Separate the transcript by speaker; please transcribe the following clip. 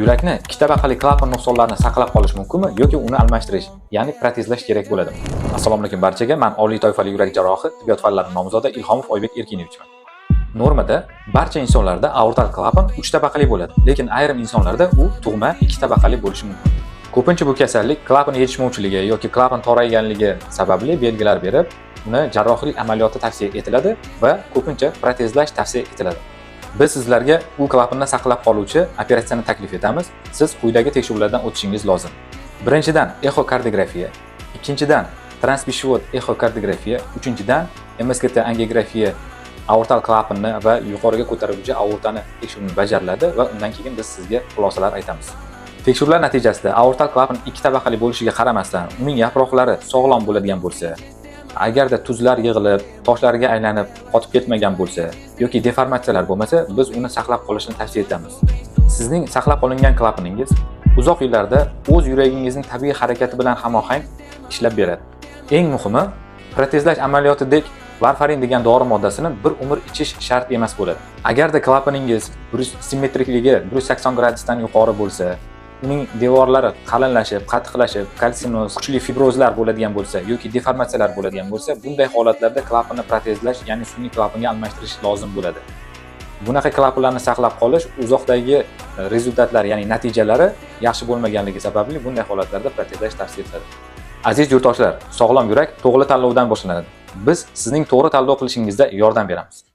Speaker 1: Yurakni ikki tabaqali klapan nuqsonlarini saqlab qolish mumkinmi yoki uni almashtirish, ya'ni protezlash kerak bo'ladimi? Assalomu alaykum barchaga. Men oliy toifali yurak jarrohi, tibbiyot fanlari nomzodi Ilhomov Oybek Erkinovichman. Normada barcha insonlarda aortal klapan 3 tabaqali bo'ladi, lekin ayrim insonlarda u tug'ma 2 tabaqali bo'lishi mumkin. Ko'pincha bu kasallik klapan yetishmovchiligi yoki klapan torayganligi sababli belgilar berib, uni jarrohlik amaliyoti tavsiya etiladi va ko'pincha protezlash tavsiya etiladi. Biz sizlarga u klapanni saqlab qoluvchi operatsiyani taklif etamiz. Siz quyidagi tekshiruvlardan o'tishingiz lozim. Birinchidan, exokardiografiya, ikkinchidan, transpishvod exokardiografiya, uchinchidan, MSKT angiografiya aortal klapanni va yuqoriga ko'tariluvchi aortani tekshiruvni bajariladi va undan keyin biz sizga xulosalar aytamiz. Tekshiruvlar natijasida aortal klapan ikki tabaqali bo'lishiga qaramasdan, uning yaproqlari sog'lom bo'ladigan bo'lsa, agarda tuzlar yig'ilib, toshlarga aylanib qotib ketmagan bo'lsa yoki deformatsiyalar bo'lmasa, biz uni saqlab qolishni tavsiya etamiz. Sizning saqlab qolingan klapaningiz uzoq yillarda o'z yuragingizning tabiiy harakati bilan hamohang ishlab beradi. Eng muhimi, protezlash amaliyotidek varfarin degan dori moddasini bir umr ichish shart emas bo'ladi. Agarda klapaningiz 100 simmetrikligi 180 gradusdan yuqori bo'lsa, uning devorlari qalinlashib, qattiqlashib, kalsinoz, kuchli fibrozlar bo'ladigan bo'lsa yoki deformatsiyalar bo'ladigan bo'lsa, bunday holatlarda klapanni protezlash, ya'ni sun'iy klapanga almashtirish lozim bo'ladi. Bunaqa klapanlarni saqlab qolish uzoqdagi результат lar, ya'ni natijalari yaxshi bo'lmaganligi sababli bunday holatlarda protezlash tavsiya etiladi. Aziz yurtdoshlar, sog'lom yurak to'g'ri tanlovdan boshlanadi. Biz sizning to'g'ri tanlov qilishingizda yordam beramiz.